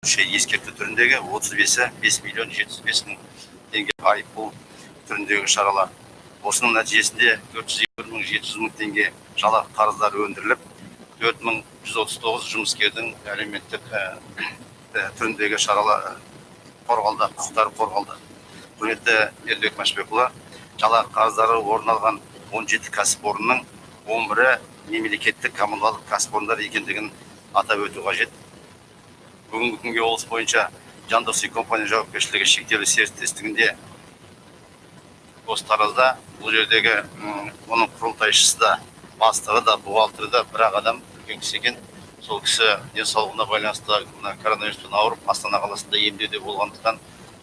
Ескерту түріндегі, 35-і 5 миллион 705 мың теңге айыппұл түріндегі шаралар. Осының нәтижесінде 401 мың 700 мың теңге жалақы қарыздары өндіріліп, 4139 жұмыскердің әлеуметтік түріндегі шаралар қорғалды, құқықтары қорғалды. Құрметті Бердібек Мәшбекұлы, жалақы қарыздары орын алған 17 кәсіпорынның 11-і мемлекеттік коммуналдық кәсіпорындар екендігін атап өту қажет. Бүгінгі күнге облыс бойынша «Жандос и компания» жауапкершілігі шектеулі серіктестігінде, осы Таразда, бұл жердегі оның құрылтайшысы да, бастығы да, бухгалтері да бір ақ адам, үлкен кісі екен. Сол кісі денсаулығына байланысты, мына коронавируспен ауырып, Астана қаласында емдеуде болғандықтан,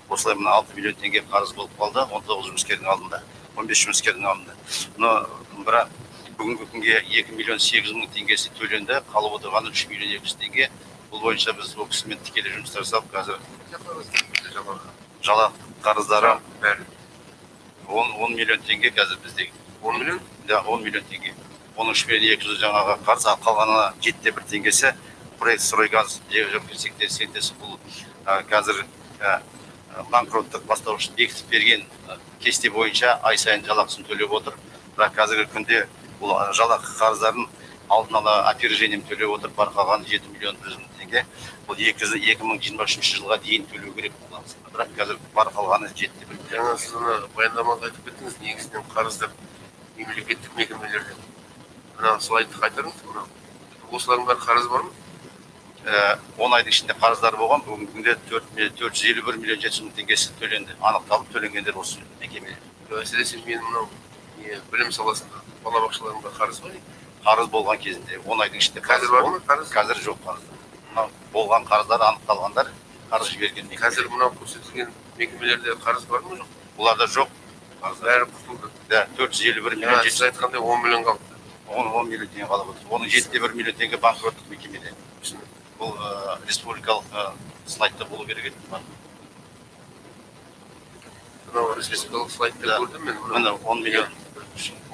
осылай мына 6 миллион теңге қарыз болып қалды 19 жұмыскердің алдында, 15 жұмыскердің алдында. Но бірақ бүгінгі күнге 2 миллион 8 мың теңгесі төленді, қалып отырғаны 3 миллион 200 теңге. Бұл бойынша біз ол кісімен тікелей жұмыстар жасап, қазір жалақы қарыздары Бәрі. 10 миллион теңге қазір бізде. 10 миллион? Да, 10 миллион теңге. Оның 3 миллион 200 жаңағы қарыз, ал қалғаны 7,1 теңгесі «Проект Стройгаз» жауапкершілігі серіктестігі. Бұл қазір банкроттық бастауыш бекітіп берген кесте бойынша ай сайын жалақысын төлеп отыр. Бірақ қазіргі күнде бұл жалақы қарыздарын алдын ала опережением төлеп отыр. Бар қалғаны 7 миллион 100 мың теңге. Бұл 2023 жылға дейін төлеу керек бұл. Бірақ қазір бар қалғаны 7,1. Жаңа сіз ана баяндамада айтып кеттіңіз, негізінен қарыздар мемлекеттік мекемелерден. Ана слайдты қайтарыңыз мынау. Осылардың бәрі қарыз бар ма? 10 айдың ішінде қарыздары болған. Бүгінгі күнде 451 миллион 700 мың теңгесі төленді. Анықталып төленгендер осы мекемелер. Әсіресе мен мынау не, білім саласында, балабақшаларында қарыз бар. Қарыз болған кезінде, 10 айдың ішінде Қазір бар ма қарыз? Қазір жоқ қарыз. Мынау болған қарыздар, анықталғандар, қарыз жіберген мекемелер. Қазір мынау көрсетілген мекемелерде қарыз бар ма, жоқ? Бұларда жоқ қарыздар. Бәрі құтылды. Да, 451 миллион Жаңа сіз 700 айтқандай, 10 миллион қалыпты. 10 миллион теңге қалып отыр. Оның 7,1 миллион теңге банкроттық мекемеде. Түсінікті. Бұл республикалық слайдта болу керек еді. Мынау республикалық слайдта Да. көрдім мен. Міне, 10 миллион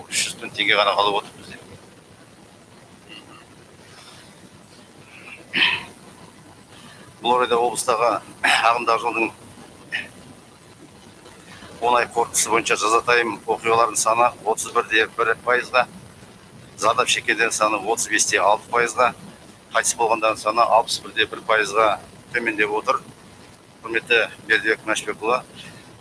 300 мың теңге ғана қалып отыр бізде. Бұл орайда облыстағы ағымдағы жылдың 10 ай қорытындысы бойынша жазатайым оқиғалардың саны 31,1%-ға, зардап шеккендердің саны 35,6%-ға, қайтыс болғандардың саны 61,1%-ға төмендеп отыр. Құрметті Бердібек Мәшбекұлы,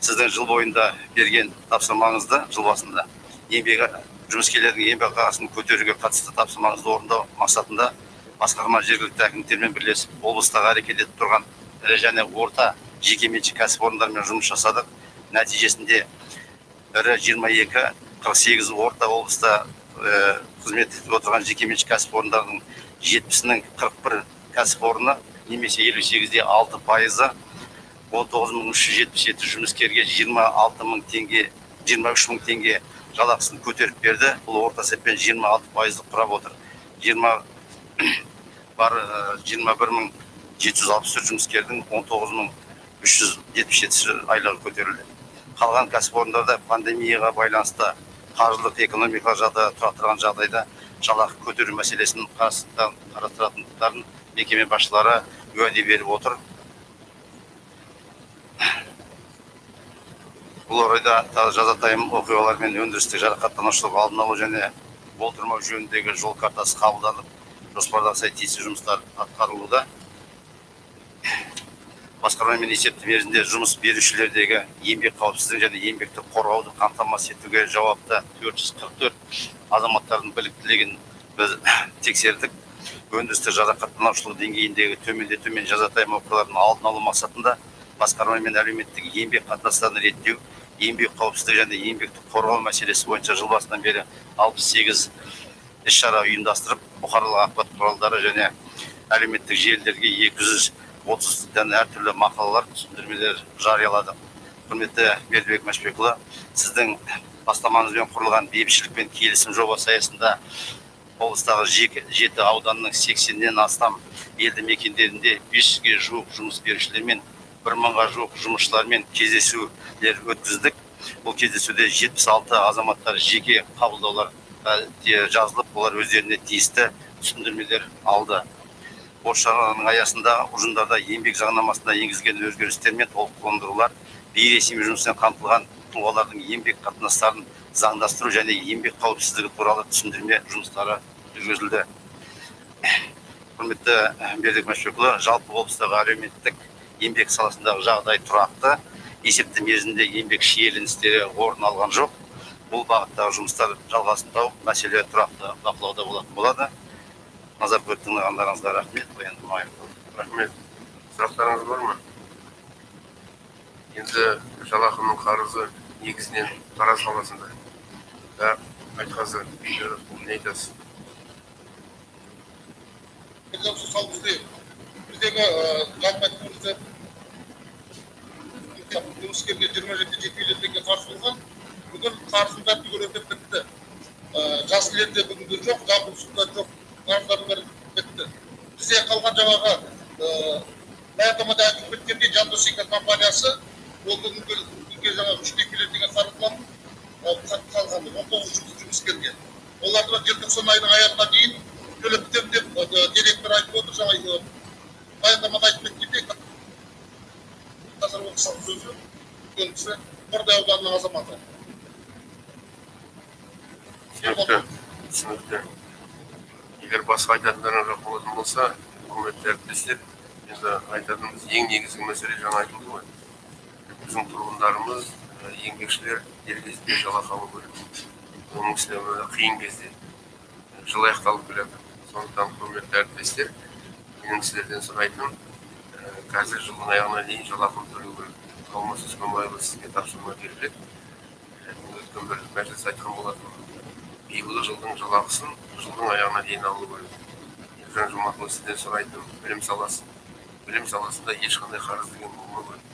сіздің жыл бойында берген тапсырмаңызды, жыл басында еңбек жұмыскерлердің еңбек ақысын көтеруге қатысты тапсырмаңызды орындау мақсатында басқарма жергілікті әкімдіктермен бірлесіп, облыстағы әрекет етіп тұрған ірі және орта жекеменшік кәсіпорындармен жұмыс жасадық. Нәтижесінде ірі 22, 48 орта облыста қызмет етіп отырған жекеменшік кәсіпорындардың 70-інің 41 кәсіпорны немесе 58,6%-ы 19 377 жұмыскерге 26 мың теңге, 23 мың теңге жалақысын көтеріп берді. Бұл орта есеппен 26%-ды құрап отыр. 20 бар 21 764 жұмыскердің 19 377-сі айлығы көтерілді. Қалған кәсіпорындарда пандемияға байланысты қаржылық, экономикалық жағдай тұрақталған жағдайда жалақы көтеру мәселесін қарастыратындықтарын мекеме басшылары уәде беріп отыр. Бұл орайда тағы жазатайым оқиғалар мен өндірістік жарақаттанушылық алдын алу және болдырмау жөніндегі жол картасы қабылданып, жоспарға сай тиісті жұмыстар атқарылуда. Басқармамен есепті мерзімде жұмыс берушілердегі еңбек қауіпсіздігі және еңбекті қорғауды қамтамасыз етуге жауапты 444 азаматтардың біліктілігін біз тексердік. Өндірістік жарақаттанушылық деңгейіндегі төменде төмен жазатайым оқиғалардың алдын алу мақсатында басқармамен әлеуметтік еңбек қатынастарын реттеу, еңбек қауіпсіздігі және еңбекті қорғау мәселесі бойынша жыл басынан бері 68 іс-шара ұйымдастырып, бұқаралық ақпарат құралдары және әлеуметтік желілерге 230-дан әртүрлі мақалалар, түсіндірмелер жарияладық. Құрметті Бердібек Мәшбекұлы, сіздің бастамаңызбен құрылған бейбітшілік пен келісім жобасы аясында облыстағы жеті ауданның 80-нен астам елді мекендерінде 500-ге жуық жұмыс берушілермен, 1000-ға жуық жұмысшылармен кездесулер өткіздік. Бұл кездесуде 76 азаматтар жеке қабылдаулар жазылып, олар өздеріне тиісті түсіндірмелер алды. Осы шараның аясында ұжымдарда еңбек заңнамасына енгізілген өзгерістер мен толықтырулар, бейресми жұмыспен қамтылған тұлғалардың еңбек қатынастарын заңдастыру және еңбек қауіпсіздігі туралы түсіндірме жұмыстары жүргізілді. Құрметті Бердібек Мәшбекұлы, жалпы облыстағы әлеуметтік еңбек саласындағы жағдай тұрақты. Есепті мерзімде еңбек шиеленістері орын алған жоқ. Бұл бағыттағы жұмыстар жалғасын тауып, мәселе тұрақты бақылауда болатын болады. Назар қойып тыңдағандарыңызға рахмет. Баяндама аяқталды. Рахмет. Сұрақтарыңыз бар ма? Енді жалақының қарызы негізінен Тараз қаласында. Да, Айтқазы, не айтасыз? Мысалы, біздегі жалпы айтқан кезде жұмыскерге 27,7 миллион теңге қарыз болған. Бүгін қарыздың бәрі түгел өтеп бітті. Жасыл елде бүгінгі жоқ, Жамбыл суда жоқ, қарыздардың бәрі бітті. Бізде қалған жаңағы баяндамада айтылып кеткендей, Жандос Эко компаниясы, ол бүгінгі күнге жаңағы 3 миллион теңге қарыз болатын, қалған 19 жұмыскерге. Оларды желтоқсан айының аяғына дейін төлеп бітемін деп директор айтып отыр. Жаңа баяндамада айтып кеткендей, қазір ол кісінің сөзі, үлкен кісі, Қордай ауданының азаматы. Түсінікті, түсінікті. Егер басқа айтатындарың жоқ болатын болса, құрметті әріптестер, енді айтатынымыз ең негізгі мәселе жаңа айтылды ғой. Біздің тұрғындарымыз, еңбекшілер дер кезінде жалақы алу керек. Оның үстіне мына қиын кезде жыл аяқталып келе жатыр. Сондықтан, құрметті әріптестер, менің сіздерден сұрайтыным, қазір жылдың аяғына дейін жалақыны төлеу керек. Алмас Өскенбайұлы, сізге тапсырма беріледі. Мен өткен бір мәжіліс айтқан болатынмын. Биылғы жылдың жалақысын жылдың аяғына дейін алу керек. Елжан Жұматұлы, сізден сұрайтыным, білім саласы. Білім саласында ешқандай қарыз деген болмау керек.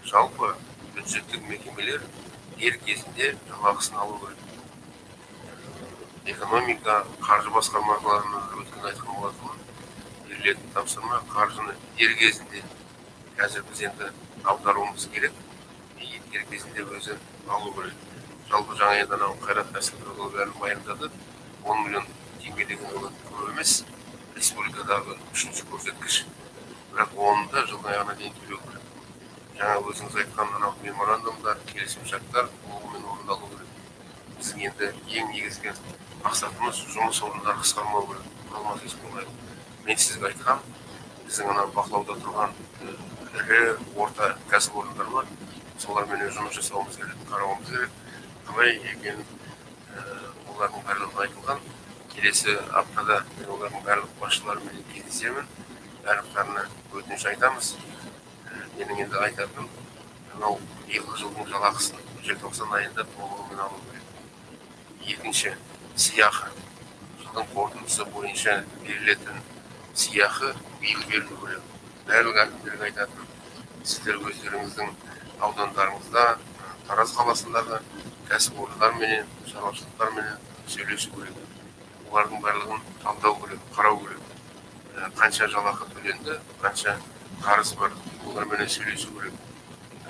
Жалпы бюджеттік мекемелер дер кезінде жалақысын алу керек. Экономика, қаржы басқармаларына өткен айтқан болатынмын. Берілетін тапсырма: қаржыны дер кезінде қазір біз енді аударуымыз керек. Дер кезінде өзі алу керек. Жалпы жаңа енді анау Қайрат Әскерұлы бәрін баяндады. 10 миллион теңге деген ол көп емес. Республикадағы үшінші көрсеткіш. Бірақ оны да жылдың аяғына дейін төлеу керек. Жаңа өзіңіз айтқан анау меморандумдар, келісімшарттар толығымен орындалу керек. Біздің енді ең негізгі мақсатымыз жұмыс орындары қысқармау керек. Алмас Есқұлбаев, мен сізге айтқам, біздің ана бақылауда тұрған ірі, орта кәсіпорындар бар. Соларменен жұмыс жасауымыз керек, қарауымыз керек. Қалай екенін олардың барлығы айтылған. Келесі аптада мен олардың барлық басшыларымен кездесемін. Барлықтарына өтініш айтамыз. Менің енді айтатыным, мынау биылғы жылдың жалақысын желтоқсан айында толығымен алу керек. Екінші, сыйақы. Жылдың қорытындысы бойынша берілетін сыйақы биыл берілу керек. Барлық әкімдерге айтатыным, сіздер өздеріңіздің аудандарыңызда, Тараз қаласындағы кәсіпорындарменен, шаруашылықтарменен сөйлесу керек. Олардың барлығын талдау керек, қарау керек. Қанша жалақы төленді, қанша қарыз бар, оларменен сөйлесу керек.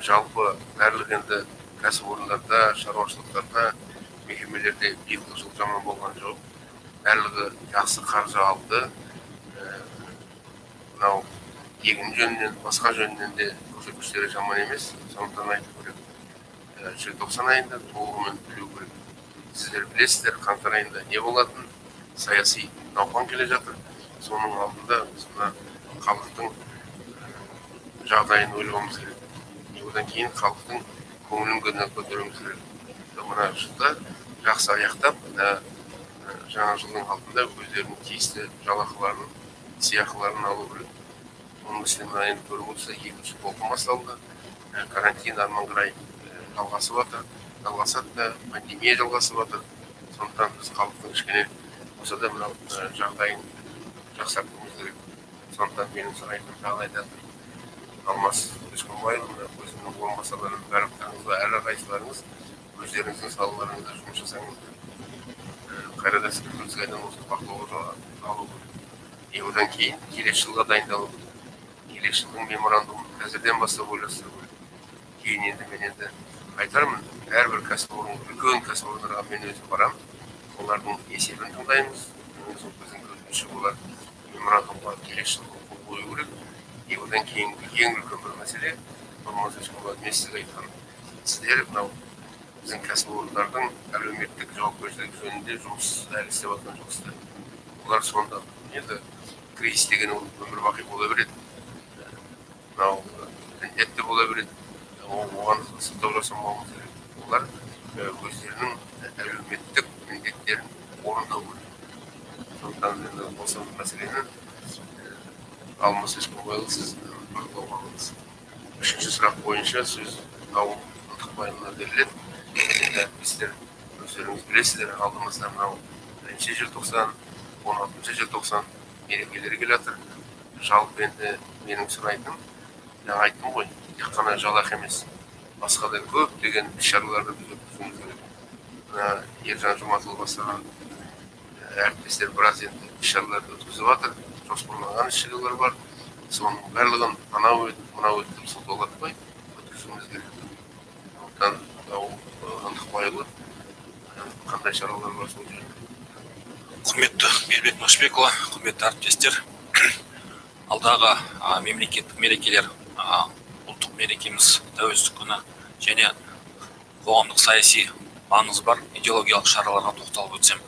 Жалпы барлық енді кәсіпорындарда, шаруашылықтарда, мекемелерде биылғы жыл жаман болған жоқ. Барлығы жақсы қаржы алды. Мынау егін жөнінен, басқа жөнінен де көрсеткіштері жаман емес. Сондықтан айту керек, желтоқсан айында толығымен төлеу керек. Сіздер білесіздер, қаңтар айында не болатын, саяси науқан келе жатыр. Соның алдында біз мына халықтың жағдайын ойлауымыз керек. Одан кейін халықтың көңілін көтеруіміз керек. Мына жылда жақсы аяқтап, жаңа жылдың алдында өздерінің тиісті жалақыларын, сыйақыларын алу керек. Оның үстіне мына енді көріп отырсыз, екінші толқын басталды. Карантин арман қарай жалғасып жатыр, жалғасады да, пандемия жалғасып жатыр. Сондықтан біз халықтың кішкене болса да мынау жағдайын жақсартуымыз керек. Сондықтан менің сұрайтыным, тағы айтатыным, Алмас Өскенбайұлы, мына өзімнің орынбасарларым, барлықтарыңызға, әрқайсыларыңыз өздеріңіздің салаларыңызда жұмыс жасаңыздар. Қайрат Әскерұлы, осы бақылауға алу керек. И одан кейін келесі жылға дайындалу керек. Келесі жылдың меморандумын қазірден бастап ойластыру керек. Кейін енді мен енді айтармын, әрбір кәсіпорын, үлкен кәсіпорындарға мен өзім барамын. Олардың есебін тыңдаймыз. Сол біздің өтініші болар. Меморандумға келесі жылы қол қою керек. И одан кейінгі ең үлкен бір мәселе, Алмас Ешқұлов, мен сізге айтқан, сіздер мынау біздің кәсіпорындардың әлеуметтік жауапкершілігі жөнінде жұмыс әлі істеп жатқан жоқсыздар. Олар сонда енді кризис деген ол өмір бақи бола береді, мынау індет те бола береді, оған сылтау жасамауымыз керек. Олар өздерінің әлеуметтік міндеттерін орындау керек. Сондықтан енді осы мәселені, Алмас Ешқұлбайұлы, сіз бақылауға алыңыз. Үшінші сұрақ бойынша сөз Дауыл Ынтықбайұлына беріледі. Енді әріптестер, өздеріңіз білесіздер, алдымызда мынау 1 желтоқсан, 16 желтоқсан мерекелері келе жатыр. Жалпы енді менің сұрайтыным, жаңа айттым ғой, тек қана жалақы емес, басқа да көптеген іс шараларды біз өткізуіміз керек. Мына Ержан Жұматұлы бастаған әріптестер біраз енді іс шараларды өткізіп жатыр, жоспарланған іс шаралар бар. Соның барлығын анау өт, мынау өт деп сылтаулатпай өткізуіміз керек. Сондықтан Дауыл Ынтықбайұлы, қандай шаралар бар, сол жөнінде. Құрметті Мейірбек Машбекұлы, құрметті әріптестер, алдағы мемлекеттік мерекелер, ұлттық мерекеміз Тәуелсіздік күні және қоғамдық саяси маңызы бар идеологиялық шараларға тоқталып өтсем.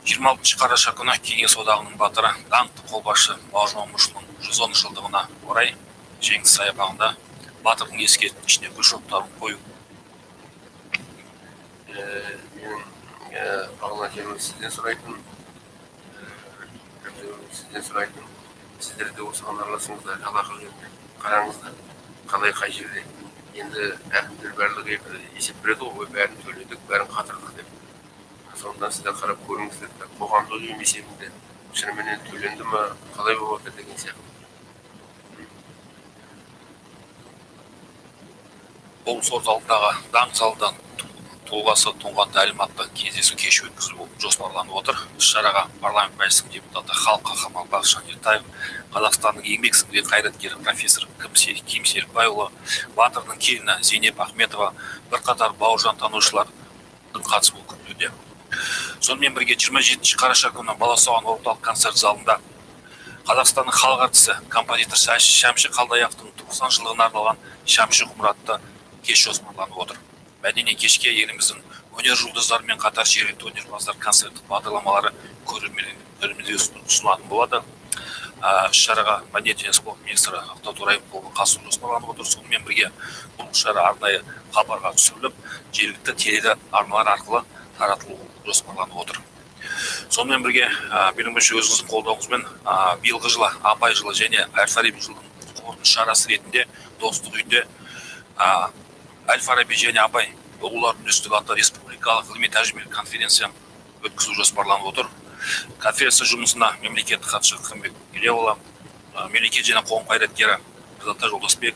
26 қараша күні Кеңес Одағының батыры, даңқты қолбасшы Бауыржан Момышұлының 110 жылдығына орай Жеңіс саябағында батырдың ескерткішіне гүл шоқтарын қою. Менің, Бағлан Жеміс, сізден сұрайтын, сізден сұрайтын, сіздер де осыған араласыңыздар, жалақы жөнінде қараңыздар, қалай, қай жерде. Енді әкімдер барлығы есеп береді ғой, ой, бәрін төледік, бәрін қатырдық деп. Сондықтан сіздер қарап көріңіздер, қоғамдық ұйым есебінде шыныменен төленді ма, қалай болып жатыр деген сияқты. Облыс орталығындағы Даңқ залында тұлғасы тұнған тәлім атты кездесу кеші өткізу жоспарланып отыр. Іс шараға Парламент Мәжілісінің депутаты, Халық қаһарманы Бақытжан Ертаев, Қазақстанның еңбек сіңірген қайраткері, профессор Ким Серікбайұлы, батырдың келіні Зейнеп Ахметова, бірқатар Бауыржан танушылардың қатысуы күтілуде. Сонымен бірге 27 қараша күні Баласағұн орталық концерт залында Қазақстанның халық әртісі, композитор Шәмші Қалдаяқовтың 90 жылдығына арналған «Шәмші ғұмыры» атты кеш жоспарланып отыр. Мәдени кешке еліміздің өнер жұлдыздарымен қатар жергілікті өнерпаздар концерттік бағдарламалары көрермендерге ұсынылатын болады. Іс шараға мәдениет және спорт министрі Ақтау Райымқұловтың қатысуы жоспарланып отыр. Сонымен бірге бұл шара арнайы хабарға түсіріліп, жергілікті телеарналар арқылы таратылуы жоспарланып отыр. Сонымен бірге, менің ойымша, өзіңіздің қолдауыңызбен биылғы жылы Абай жылы және әл Фараби жылының қорытынды шарасы ретінде Достық үйінде әл Фараби және Абай: ұлылар үндестігі атты республикалық ғылыми тәжірибелік конференция өткізу жоспарланып отыр. Конференция жұмысына мемлекеттік хатшы Қырымбек Елеуұлы, мемлекет және қоғам қайраткері Қызылтай Жолдасбек,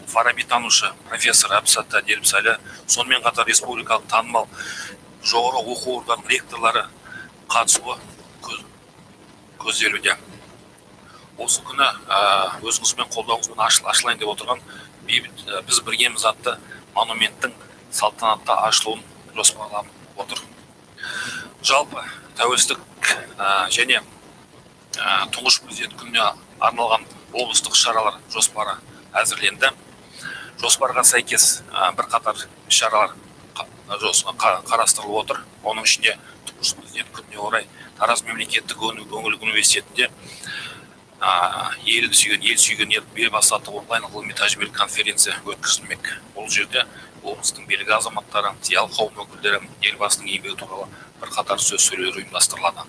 Фараби танушы профессор Әбсаттар Дербісәлі, сонымен қатар республикалық танымал жоғары оқу орындарының ректорлары қатысуы көзделуде. Осы күні өзіңізбен қолдауыңызбен ашылайын деп отырған бейбіт «Біз біргеміз» атты монументтің салтанатты ашылуын жоспарланып отыр. Жалпы Тәуелсіздік және Тұңғыш Президент күніне арналған облыстық шаралар жоспары әзірленді. Жоспарға сәйкес бірқатар шаралар қарастырылып отыр. Оның ішінде Тұңғыш Президент күніне орай Тараз мемлекеттік өңірлік университетінде ел сүйген Елбасы атты онлайн ғылыми тәжірибелік конференция өткізілмек. Бұл жерде облыстың белгілі азаматтары, зиялы қауым өкілдері Елбасының еңбегі туралы бірқатар сөз сөйлеулер ұйымдастырылады.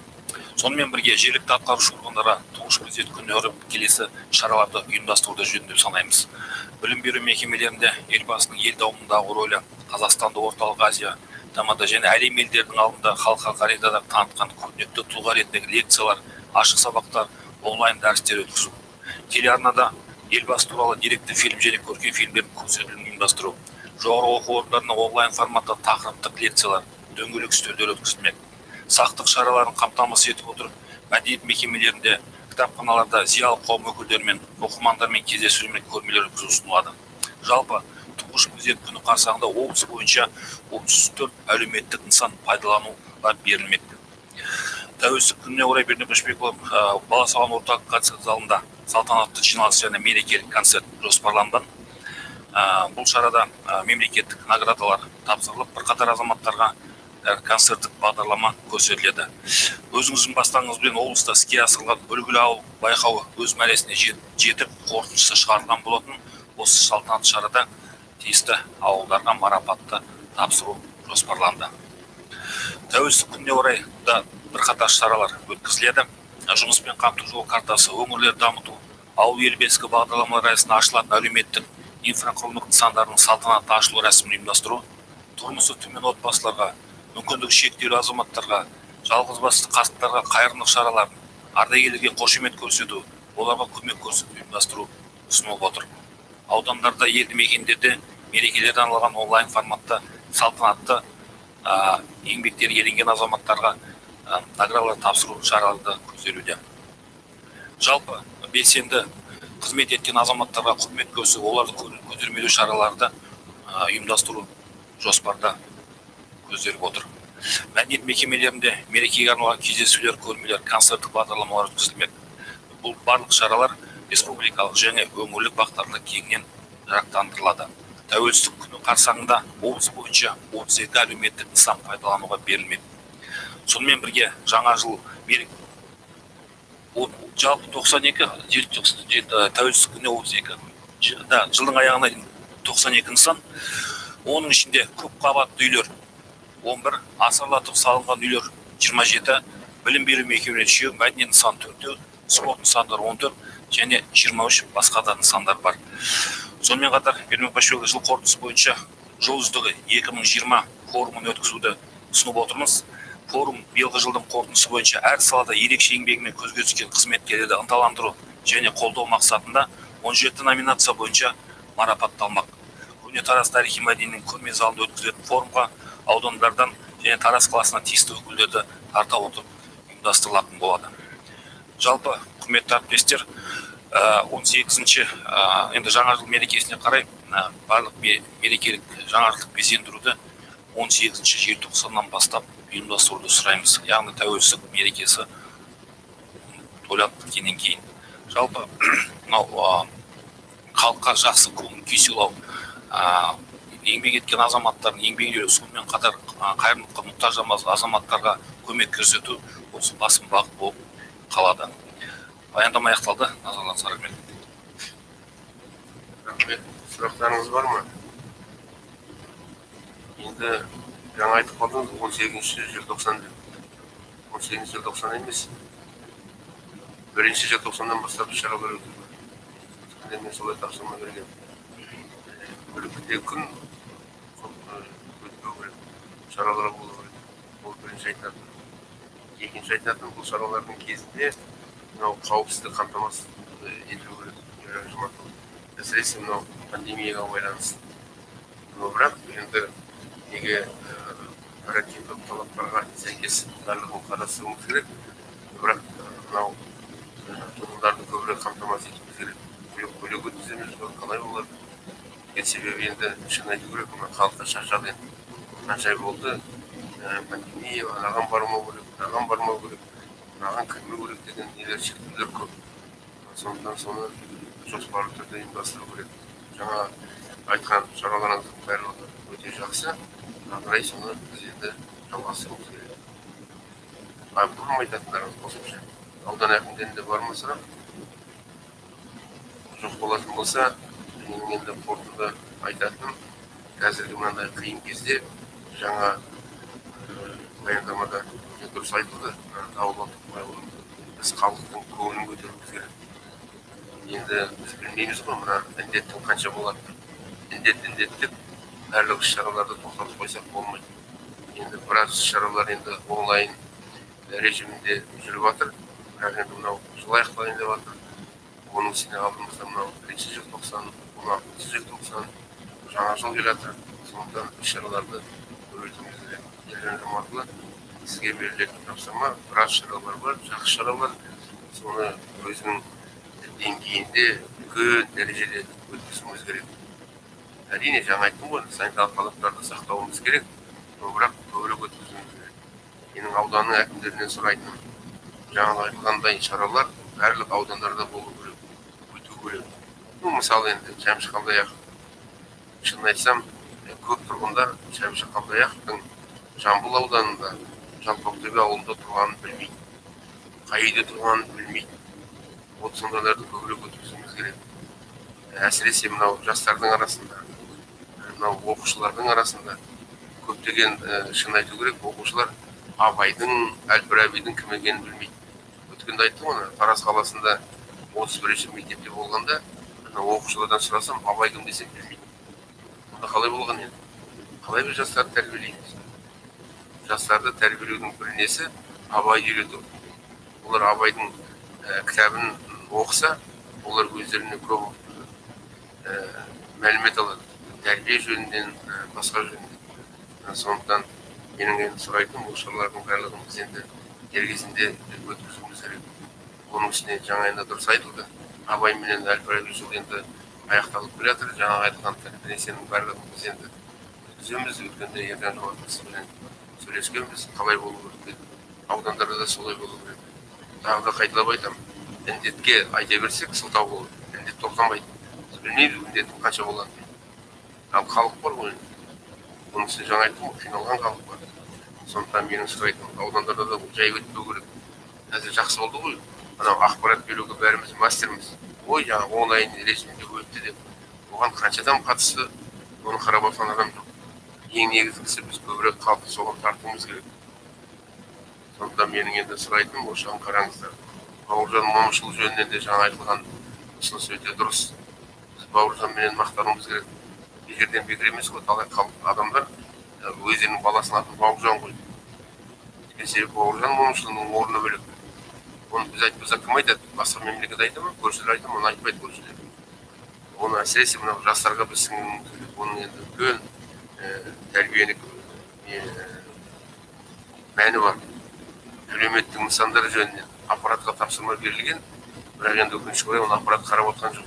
Сонымен бірге жергілікті атқарушы органдарға Тұңғыш Президент күніне орай келесі шараларды ұйымдастыруды жөн деп санаймыз. Білім беру мекемелерінде Елбасының ел дамуындағы рөлі, Қазақстанды Орталық Азия, ТМД және әлем елдерінің алдында, халықаралық аренада танытқан көрнекті тұлға ретіндегі лекциялар, ашық сабақтар, онлайн дәрістер өткізу, телеарнада Елбасы туралы деректі фильм және көркем фильмдердің көрсетілімін ұйымдастыру, жоғары оқу орындарында онлайн форматта тақырыптық лекциялар, дөңгелек үстелдер өткізілмек. Сақтық шараларын қамтамасыз етіп отырып, мәдениет мекемелерінде, кітапханаларда зиялы қауым өкілдерімен, оқырмандармен кездесулер мен көрмелер өткізу ұсынылады. Жалпы Тұңғыш Президент күні қарсаңында облыс бойынша 34 әлеуметтік нысан пайдалануға берілмек. Тәуелсіздік күніне орай, Бердібек Көшбекұлы, Баласағұн орталық концерт залында салтанатты жиналыс және мерекелік концерт жоспарланған. Бұл шарада мемлекеттік наградалар тапсырылып, бірқатар азаматтарға концерттік бағдарлама көрсетіледі. Өзіңіздің бастаңызбен облыста іске асырылған «Үлгілі ауыл» байқауы өз мәресіне жетіп, қорытындысы шығарылған болатын. Осы салтанатты шарада тиісті ауылдарға марапатты тапсыру жоспарланды. Тәуелсіздік күніне орай да бірқатар шаралар өткізіледі. Жұмыспен қамту жол картасы, өңірлерді дамыту, «Ауыл — ел бесігі» бағдарламалары аясында ашылатын әлеуметтік инфрақұрылымдық нысандардың салтанатты ашылу рәсімін ұйымдастыру, тұрмысы төмен отбасыларға, мүмкіндігі шектеулі азаматтарға, жалғызбасты қарттарға қайырымдылық шараларын, ардагерлерге қошемет көрсету, оларға көмек көрсету ұйымдастыру ұсынылып отыр. Аудандарда, елді мекендерде мерекелерге арналған онлайн форматта салтанатты еңбектері еленген азаматтарға наградалар тапсыру шаралары да көзделуде. Жалпы, белсенді қызмет еткен азаматтарға құрмет көрсету, оларды көтермелеу шаралары да ұйымдастыру жоспарда көзделіп отыр. Мәдениет мекемелерінде мерекеге арналған кездесулер, көрмелер, концерттік бағдарламалар өткізілмек. Бұл барлық шаралар республикалық және өңірлік бағыттарда кеңінен жарықтандырылады. Тәуелсіздік күні қарсаңында облыс бойынша 32 әлеуметтік нысан пайдалануға берілмек. Сонымен бірге жаңа жыл жалпы 92, тәуелсіздік күніне 32 да, жылдың аяғына дейін 92 нысан, оның ішінде көп қабатты үйлер 11, асарлатып салынған үйлер 27, білім беру мекемелері үшеу, мәдениет нысаны төртеу, спорт нысандары 14 және 23 басқа да нысандар бар. Сонымен қатар, Бердібек Башбекұлы, жыл қорытындысы бойынша «Жыл үздігі 2020» форумын өткізуді ұсынып отырмыз. Форум биылғы жылдың қорытындысы бойынша әр салада ерекше еңбегімен көзге түскен қызметкерлерді ынталандыру және қолдау мақсатында 17 номинация бойынша марапатталмақ. Көне Тараз тарихи мәдени көрме залында өткізілетін форумға аудандардан және Тараз қаласына тиісті өкілдерді тарта отырып ұйымдастырылатын болады. Жалпы, құрметті әріптестер, 18-ші енді жаңа жыл мерекесіне қарай барлық мерекелік жаңа жылдық безендіруді 18 желтоқсаннан бастап ұйымдастыруды сұраймыз, яғни тәуелсіздік мерекесі тойланып біткеннен кейін. Жалпы, мынау халыққа жақсы көңіл күй сыйлау, еңбек еткен азаматтардың еңбегін елеу, сонымен қатар қайырымдылыққа мұқтаж азаматтарға көмек көрсету осы басым бағыт болып қалады. Баяндама аяқталды, назарларыңызға рахмет. Рахмет. Сұрақтарыңыз бар ма? Енді жаңа айтып қалдыңыз 18 желтоқсан деп. 18 желтоқсан емес, 1 желтоқсаннан бастап іс шаралар өту керек. Өткенде мен солай тапсырма бергенмін. Бір күн өтпеу керек, шаралар болу керек. Ол бірінші айтатын. Екінші айтатын, бұл шаралардың кезінде мынау қауіпсіздік қамтамасыз етілу керек, Ерлан Жұматұлы. Әсіресе мынау пандемияға байланысты. Но бірақ енді неге карантиндік талаптарға сәйкес барлығын қарастыруымыз керек. Бірақ мынау тұрғындарды көбірек қамтамасыз етуіміз керек. Бөлек бөлек өткіземіз бе, қалай болады? Себебі енді шын айту керек, мына халыққа шаршады енді. Қанша ай болды пандемия, анаған бармау керек, мынаған бармау керек, мынаған кірмеу керек деген нелер, шектеулер көп. Сондықтан соны жоспарлы түрде ұйымдастыру керек. Жаңа айтқан шараларыңыздың барлығы өте жақсы. Ары қарай соны біз енді жалғастыруымыз керек. А бар ма айтатындарыңыз қосымша? Аудан әкімдерінде бар ма сұрақ? Жоқ болатын болса, менің енді қорытынды айтатыным, қазіргі мынандай қиын кезде жаңа баяндамада өте дұрыс айтылды, Дауыл Алтынбайұлы, біз халықтың көңілін көтеруіміз керек. Енді біз білмейміз ғой мына індеттің қанша болатынын. Індет, індет деп барлық іс шараларды тоқтатып қойсақ болмайды. Енді біраз іс шаралар енді онлайн режимінде жүріп жатыр, бірақ енді мынау жыл аяқталайын деп жатыр. Оның үстіне алдымызда мынау 1 желтоқсан, 16 желтоқсан, жаңа жыл келе жатыр. Сондықтан іс шараларды көбейтуіміз керек. Ерлан Жұматұлы, сізге берілетін тапсырма: біраз шаралар бар, жақсы шаралар, соны өзінің деңгейінде, үлкен дәрежеде өткізуіміз керек. Әрине, жаңа айттым ғой, санитарлық талаптарды сақтауымыз керек, но бірақ көбірек өткізуіміз керек. Менің ауданның әкімдерінен сұрайтыным, жаңағы айтылғандай шаралар барлық аудандарда болу керек, өту керек. Ну, мысалы, енді Шәмші Қалдаяқов, шынын айтсам, көп тұрғындар Шәмші Қалдаяқовтың Жамбыл ауданында Жалпақтөбе ауылында тұрғанын білмейді, қай үйде тұрғанын білмейді. Вот сондайларды көбірек өткізуіміз керек. Әсіресе мынау жастардың арасында, мынау оқушылардың арасында көптеген, шын айту керек, оқушылар Абайдың, әл Фарабидің кім екенін білмейді. Өткенде айттым ғой, ана Тараз қаласында 31-ші мектепте болғанда, ана оқушылардан сұрасам, Абай кім десем, білмейді. Онда қалай болған енді? Қалай біз жастарды тәрбиелейміз? Жастарды тәрбиелеудің бір несі — Абайды үйрету. Олар Абайдың кітабын оқыса, олар өздеріне көп мәлімет алады тәрбие жөнінен, басқа жөнінен. Сондықтан менің енді сұрайтыным, бұл шаралардың барлығын біз енді дер кезінде өткізуіміз керек. Оның үстіне жаңа енді дұрыс айтылды, Абай менен әл Фараби жылы енді аяқталып келе жатыр. Жаңағы айтылған конференцияның барлығын біз енді өткіземіз. Өткенде Ержан Жомарт сөйлескенбіз, қалай болу керек деп. Аудандарда да солай болу керек. Тағы да қайталап айтамын, індетке айта берсек, сылтау болады. Індет тоқтамайды, біз білмейміз індеттің қанша болатынын. Ал халық бар ғой енді, оның үстіне жаңа айттым ғой, қиналған халық бар. Сондықтан менің сұрайтыным, аудандарда да бұл жай өтпеу керек. Қазір жақсы болды ғой, анау ақпарат беруге бәріміз мастерміз. Ой, жаңағы онлайн режимде өтті деп, оған қанша адам қатысты, оны қарап отырған адам жоқ. Ең негізгісі, біз көбірек халықты соған тартуымыз керек. Сондықтан менің енді сұрайтыным, осы жағын қараңыздар. Бауыржан Момышұлы жөнінен де жаңа айтылған ұсыныс өте дұрыс. Біз Бауыржанменен мақтануымыз керек. Бекерден бекер емес қой, талай халық, адамдар өздерінің баласының атын Бауыржан қойды. Өйткені себебі Бауыржан Момышұлының орны бөлек. Оны біз айтпасақ, кім айтады? Басқа мемлекет айта ма, көршілер айта ма? Оны айтпайды көршілер. Оны әсіресе мынау жастарға біз сіңіруіміз керек. Оның енді үлкен тәрбиелік мәні бар. Әлеуметтік нысандар жөнінен аппаратқа тапсырма берілген, бірақ енді өкінішке орай, оны аппарат қарап отқан жоқ.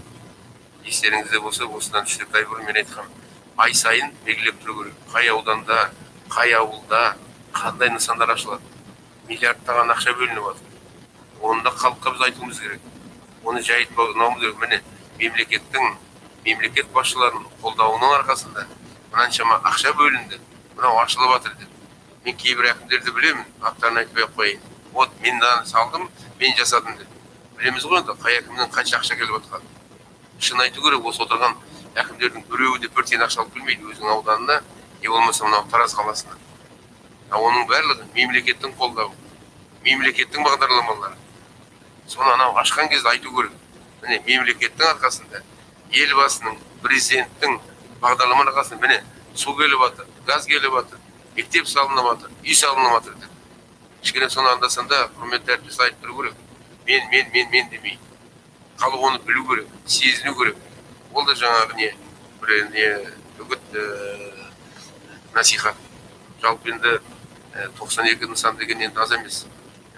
Естеріңізде болса, осыдан 3-4 ай бұрын мен айтқанмын, ай сайын белгілеп тұру керек, қай ауданда, қай ауылда қандай нысандар ашылады, миллиардтаған ақша бөлініп жатыр. Оны да халыққа біз айтуымыз керек, оны жайылмауымыз керек. Міне, мемлекет басшыларының қолдауының арқасында мынаншама ақша бөлінді, мынау ашылып жатыр деп. Мен кейбір әкімдерді білемін, аттарын айтпай ақ қояйын, вот мен мынаны салдым, мен жасадым деп. Білеміз ғой енді қай әкімнен қанша ақша келіп жатқанын. Шын айту керек, осы отырған әкімдердің біреуі де бір тиын ақша алып келмейді өзінің ауданына, не болмаса мынау Тараз қаласына. А оның барлығы мемлекеттің қолдауы, мемлекеттің бағдарламалары. Соны анау ашқан кезде айту керек: міне, мемлекеттің арқасында, Елбасының, Президенттің бағдарлама арқасында, міне, су келіп жатыр, газ келіп жатыр, мектеп салынып жатыр, үй салынып жатыр деп. Кішкене соны анда санда, құрметті әріптестер, айтып тұру керек. Мен, мен, мен, мен демей, халық оны білу керек, сезіну керек. Ол да жаңағы не бір не үгіт, насихат. Жалпы енді 92 нысан деген енді аз емес.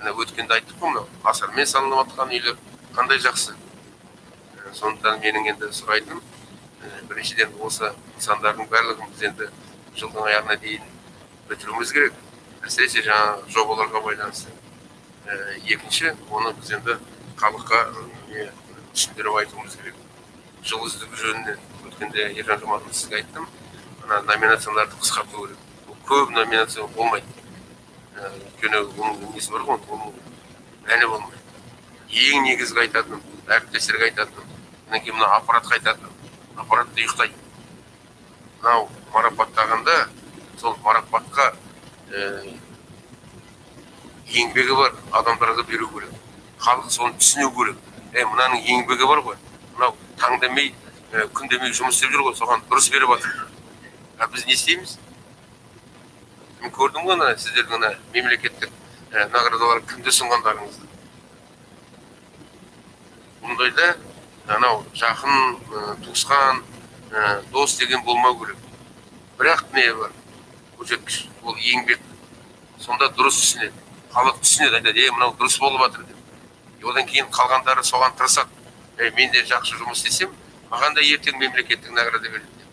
Ана өткенде айттық қой, мынау асармен салынып жатқан үйлер қандай жақсы. Сондықтан менің енді сұрайтыным, біріншіден, осы нысандардың барлығын біз енді жылдың аяғына дейін бітіруіміз керек, әсіресе жаңағы жобаларға байланысты. Екінші, оны біз енді халыққа не түсіндіріп айтуымыз керек. Жыл үздігі жөнінде өткенде, Ержан Жомартұлы, сізге айттым, ана номинацияларды қысқарту керек. Ол көп номинация болмайды. Өйткені оның несі бар ғой, оның мәні болмайды. Ең негізгі айтатыным, әріптестерге айтатыным, одан кейін мына аппаратқа айтатыным: аппарат та ұйықтайды. Мынау марапаттағанда, сол марапатқа еңбегі бар адамдарға беру керек. Халық соны түсіну керек: е, мынаның еңбегі бар ғой, мынау таң демей, күн демей жұмыс істеп жүр ғой, соған дұрыс беріп жатыр. А біз не істейміз? Мен көрдім ғой ана сіздердің ана мемлекеттік наградалар кімді ұсынғандарыңызды. Мұндайда анау жақын, туысқан, дос деген болмау керек. Бірақ не бар көрсеткіш, ол еңбек. Сонда дұрыс түсінеді халық, түсінеді, айтады: е, мынау дұрыс болып жатыр деп. И одан кейін қалғандары соған тырысады: е, мен де жақсы жұмыс істесем, маған да ертең мемлекеттік награда береді деп.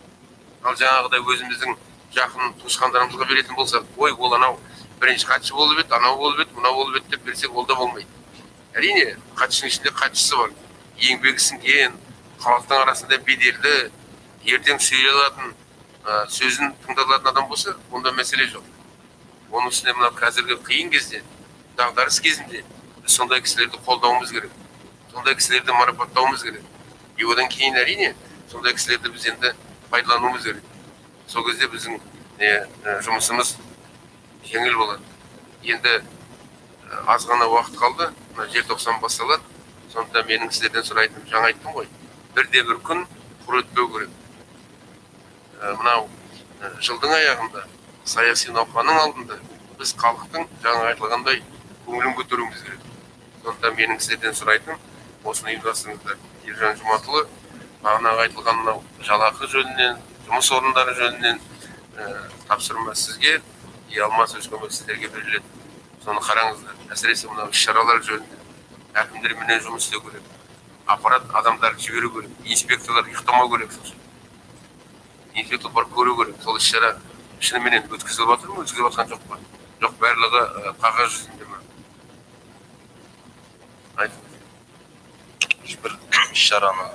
Ал жаңағыдай өзіміздің жақын туысқандарымызға беретін болсақ, ой, ол анау Бірінші хатшы болып еді, анау болып еді, мынау болып еді деп берсек, ол да болмайды. Әрине, хатшының ішінде хатшысы бар. Еңбегі сіңген, халықтың арасында беделді, ертең сөйлей алатын, сөзін тыңдалатын адам болса, онда мәселе жоқ. Оның үстіне мынау қазіргі қиын кезде, дағдарыс кезінде біз сондай кісілерді қолдауымыз керек. Сондай кісілерді марапаттауымыз керек. И одан кейін әрине сондай кісілерді біз енді пайдалануымыз керек. Сол кезде біздің жұмысымыз жеңіл болады. Енді аз ғана уақыт қалды, мына желтоқсан басталады. Сондықтан менің сіздерден сұрайтыным, жаңа айттым ғой, бірде бір күн құр өтпеу керек. Мынау жылдың аяғында, саяси науқанның алдында біз халықтың жаңа айтылғандай көңілін көтеруіміз керек. Сондықтан менің сіздерден сұрайтыным, осыны ұйымдастырыңыздар. Ержан Жұматұлы, бағанағы айтылған мынау жалақы жөнінен, жұмыс орындары жөнінен тапсырма сізге, и Алмас Өскенбек сіздерге беріледі. Соны қараңыздар. Әсіресе мынау іс-шаралар жөнінде әкімдерменен жұмыс істеу керек. Аппарат адамдарды жіберу керек. Инспекторлар ұйықтамау керек сосын. Инспектор барып көру керек. Сол іс-шара шыныменен өткізіліп жатыр ма, өткізіліп жатқан жоқ па? Жоқ, барлығы қағаз жүзінде ме? Айтыңыз. Бір іс-шараны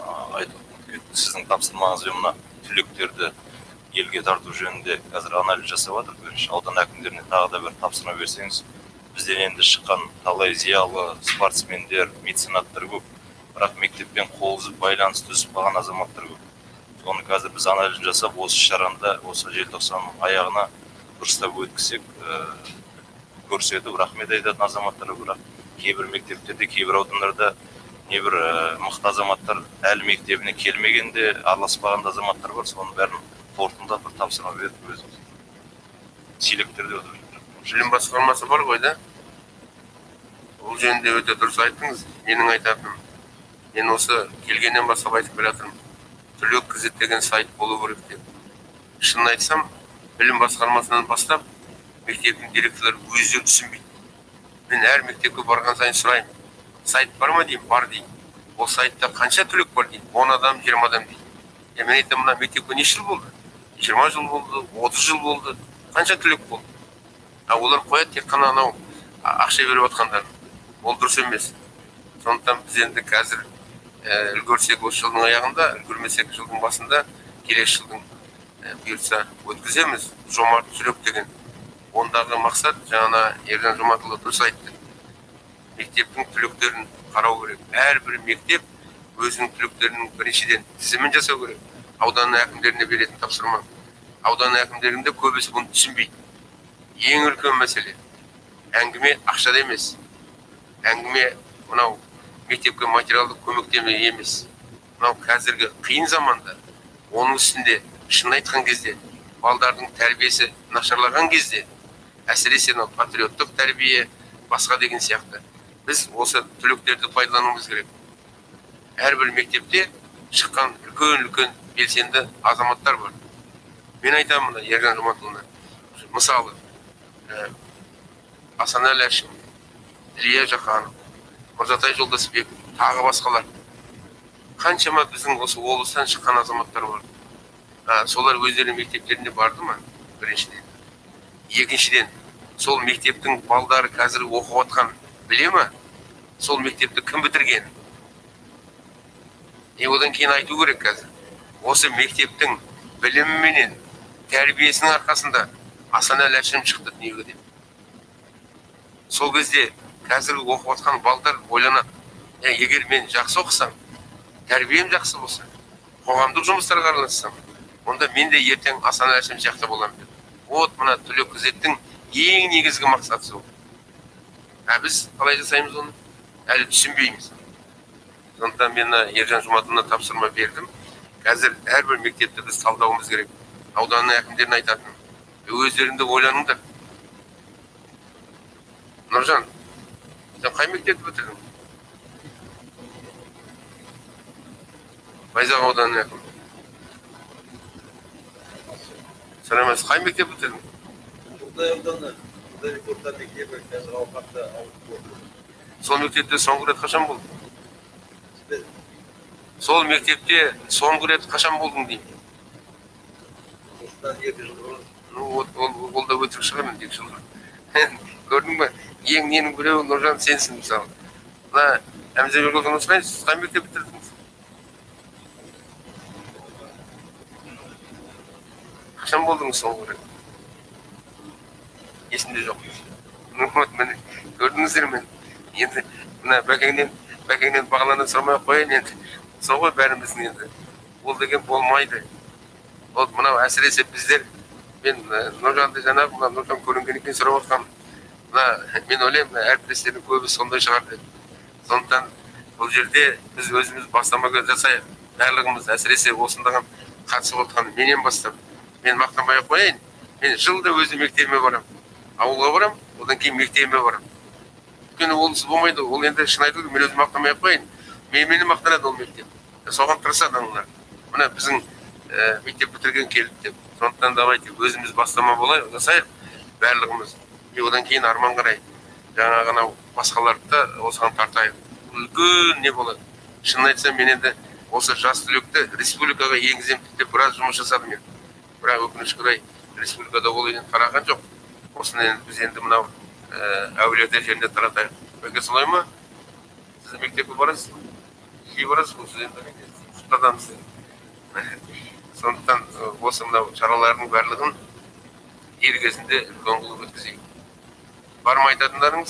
айтып кеттім. Сіздің тапсырмаңызбен мына түлектерді елге тарту жөнінде қазір анализ жасап жатыр. Бірінші аудан әкімдеріне тағы да бір тапсырма берсеңіз, бізден енді шыққан талай зиялы, спортсмендер, меценаттар көп. Бірақ мектеппен қол үзіп, байланысты үзіп қалған азаматтар көп. Соны қазір біз анализін жасап, осы іс-шараны да осы желтоқсанның аяғына дұрыстап өткізсек, көрсетіп, рахмет айтатын азаматтар, бірақ кейбір мектептерде, кейбір аудандарда небір мықты азаматтар әлі мектебіне келмеген де, араласпаған да азаматтар бар. Соның бәрін қорытындылап бір тапсырма беріп өзіміз селекторде отырып. Білім басқармасы бар ғой да. Ол жөнінде өте дұрыс айттыңыз. Менің айтатыным, мен осы келгеннен бастап айтып келе жатырмын. Түлек kz деген сайт болу керек деп. Шынын айтсам, білім басқармасынан бастап мектептің директорлары өздері түсінбейді. Мен әр мектепке барған сайын сұраймын. Сайт бар ма деймін, бар деймін. Ол сайтта қанша түлек бар деймін, 10 адам, 20 адам дейді. Мен айтамын, мына мектепке неше жыл болды? 20 жыл болды, 30 жыл болды. Қанша түлек болды? А олар қояды тек қана анау ақша беріп жатқандар. Ол дұрыс емес. Сондықтан біз енді қазір үлгерсек осы жылдың аяғында, үлгермесек жылдың басында, келесі жылдың бұйыртса өткіземіз. Жомарт түлек деген. Ондағы мақсат, жаңа Ержан Жұматұлы дұрыс айтты. Мектептің түлектерін қарау керек. Әрбір мектеп өзінің түлектерінің біріншіден тізімін жасау керек. Аудан әкімдеріне беретін тапсырма. Аудан әкімдерінде көбісі бұны түсінбейді. Ең үлкен мәселе, әңгіме ақшада емес. Әңгіме мынау мектепке материалдық көмектеме емес. Мынау қазіргі қиын заманда, оның үстінде шын айтқан кезде, балдардың тәрбиесі нашарлаған кезде, әсіресе мынау патриоттық тәрбие, басқа деген сияқты. Біз осы түлектерді пайдалануымыз керек. Әрбір мектепте шыққан үлкен-үлкен белсенді азаматтар бар. Мен айтамын мына Ержан Жұматұлына, мысалы, Асанәлі Әшімов, Ілия Жақанов, Мырзатай Жолдасбеков, тағы басқалар. Қаншама біздің осы облыстан шыққан азаматтар бар. Солар өздерінің мектептеріне барды ма? Біріншіден. Екіншіден, сол мектептің балдары қазір оқып жатқан біле ма? Сол мектепті кім бітірген? И одан кейін айту керек қазір. Осы мектептің біліміменен, тәрбиесінің арқасында Асанәлі Әшімов шықты дүниеге деп. Сол кезде қазіргі оқып жатқан балдар ойланады. Егер мен жақсы оқысам, тәрбием жақсы болса, қоғамдық жұмыстарға аралассам, онда мен де ертең Асанәлі Әшімов сияқты боламын деп. Вот мына Түлек kz-тің ең негізгі мақсаты сол. А біз қалай жасаймыз оны? Әлі түсінбейміз. Сондықтан мен мына Ержан Жұматұлына тапсырма бердім. Қазір әрбір мектепті біз талдауымыз керек. Ауданның әкімдеріне айтатыным. Өздерің де ойланыңдар. Нұржан, сен қай мектепті бітірдің? Байзақ ауданының әкімі. Сәлеметсіз, қай мектеп бітірдің? Қордай ауданы, Қордай орта мектебі, қазір Ауқатты ауыл болды. Сол мектепте соңғы рет қашан болдың? Сол мектепте соңғы рет қашан болдың деймін. Осыдан 2 жыл бұрын. Ну, вот, ол да өтірік шығар енді, 2 жыл бұрын. Көрдің бе, ең ненің біреуі Нұржан сенсің мысалы. Мына Әмзе Бекұлынан сұрайын, сіз қай мектеп бітірдіңіз? Қашан болдыңыз соңғы рет? Есімде жоқ. Ну вот, міне, көрдіңіздер ме? Енді мына бәкеңнен бағланнан сұрамай ақ қояйын енді. Сол ғой бәріміздің енді. Ол деген болмайды. Ол мынау әсіресе біздер, мен Нұржанды жаңағы, мына Нұржан көрінгеннен кейін сұрап отқаным. Мына мен ойлаймын, мына әріптестердің көбі сондай шығар деп. Сондықтан бұл жерде біз өзіміз бастама жасайық. Барлығымыз әсіресе осындаған қатысып отқан менен бастап, мен мақтанбай ақ қояйын, мен жылда өзім мектебіме барамын. Ауылға барамын, одан кейін мектебіме барамын. Өйткені онсыз болмайды. Ол енді шын айту керек, мен өзім мақтанбай ақ қояйын. Менімен мақтанады ол мектеп. Соған тырысады аналар. Мына біздің мектеп бітірген келді деп. Сондықтан давайте өзіміз бастама болайық, жасайық барлығымыз. И одан кейін арман қарай жаңағы анау басқаларды да осыған тартайық. Үлкен не болады. Шынын айтсам, мен енді осы жас түлекті республикаға енгіземін деп біраз жұмыс жасадым мен. Бірақ өкінішке орай республикада ол енді тараған жоқ. Осыны енді біз енді мынау Әулиеата жерінде таратайық. Бәке, солай ма? Сіз мектепке барасыз ба? Жиі барасыз ба? Сіз енді адамсыз. Сондықтан осы мынау шаралардың барлығын дер кезінде үлкен қылып өткізейік. Бар ма айтатындарыңыз?